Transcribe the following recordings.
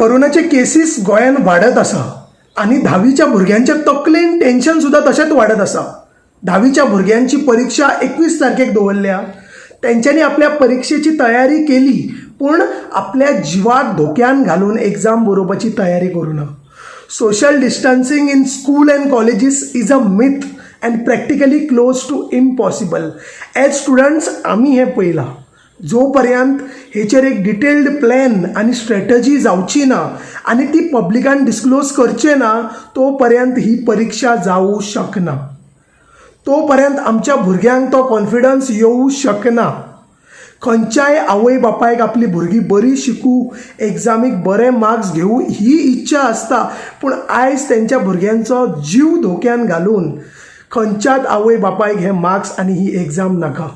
कोरोनाचे केसीस गोंयांत वाडत आसा आनी धावीच्या भुरग्यांच्या तकलेन टेन्शन सुद्दां तशेंच वाडत आसा. धावीच्या भुरग्यांची परिक्षा 21 तारखेक दवरल्या. तेंच्यांनी आपल्या परिक्षेची तयारी केली, पूण आपल्या जिवाक धोक्यान घालून एग्जाम बरोवपाची तयारी करूं ना. Social distancing in school and colleges is a myth and practically close to impossible. As students आमी हें पळयलां. जो पर्यंत हेचेर एक डिटेल्ड प्लॅन आनी स्ट्रेटजी जावची ना आनी ती पब्लिकान डिस्क्लोज करचे ना, तो पर्यंत ही परिक्षा जावूं शकना. तो पर्यंत आमच्या भुरग्यांक तो कॉन्फिडन्स येवं शकना. खंयच्याय आवय बापायक आपली भुरगीं बरीं शिकूं, एग्जामीक बरे मार्क्स घेवूं ही इच्छा आसता, पूण आयज तेंच्या भुरग्यांचो जीव धोक्यान घालून खंयच्याच आवय बापायक हे मार्क्स आनी ही एग्जाम नाका.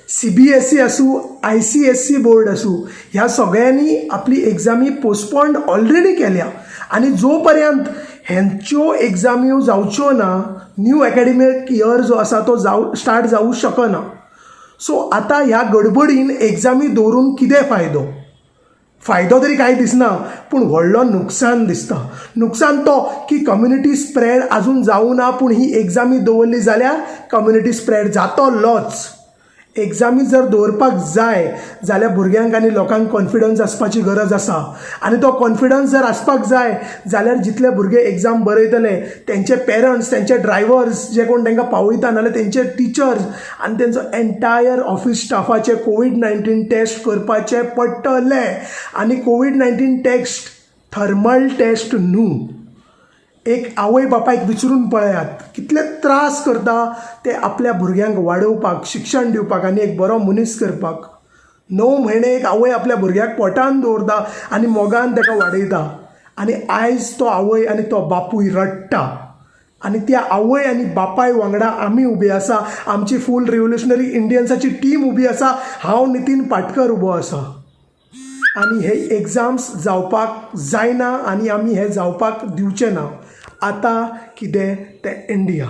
सीबीएसई आसूं, आयसीएसई बोर्ड आसूं, ह्या सगळ्यांनी आपली एग्जामी पोस्टपोन्ड ऑलरेडी केल्या आनी जो पर्यंत हेंच्यो एग्जाम्यो जावच्यो ना, न्यू एकाडेमीक इयर जो आसा तो स्टार्ट जावूं शकना. सो आतां ह्या गडबडीन एग्जामी दवरून कितें फायदो? फायदो तरी कांय दिसना, पूण व्हडलो नुकसान दिसता. नुकसान तो की कम्युनिटी स्प्रेड आजून जावूं ना, पूण ही एग्जामी दवरली जाल्यार कम्युनिटी स्प्रेड जातलोच. एग्जामी जर दवरपाक जाय जाल्यार भुरग्यांक आनी लोकांक कॉन्फिडन्स आसपाची गरज आसा आनी तो कॉन्फिडन्स जर आसपाक जाय जाल्यार जितले भुरगे एग्जाम बरयतले, तेंचे पेरंट्स, तेंचे ड्रायव्हर्स जे कोण तांकां पावयता, नाजाल्यार तेंचे टिचर्स आनी तेंचो एंटायर ऑफीस स्टाफाचे कोवीड 19 टेस्ट करपाचे पडटले. आनी कोवीड 19 टेस्ट थर्मल टेस्ट न्हू. एक आवय बापायक विचारून पळयात, कितले त्रास करता ते आपल्या भुरग्यांक वाडोवपाक, शिक्षण दिवपाक आनी एक बरो मनीस करपाक. 9 म्हयने एक आवय आपल्या भुरग्याक पोटान दवरता आनी मोगान ताका वाडयता आनी आयज तो आवय आनी तो बापूय रडटा आनी त्या आवय आनी बापाय वांगडा आमी उबी आसा. आमची फूल रिव्होल्युशनरी इंडियन्साची टीम उबी आसा. हांव नितीन पाटकर उबो आसा आनी हे एग्जाम्स जावपाक जायना आनी आमी हे जावपाक दिवचे ना. आतां कितें तें इंडिया.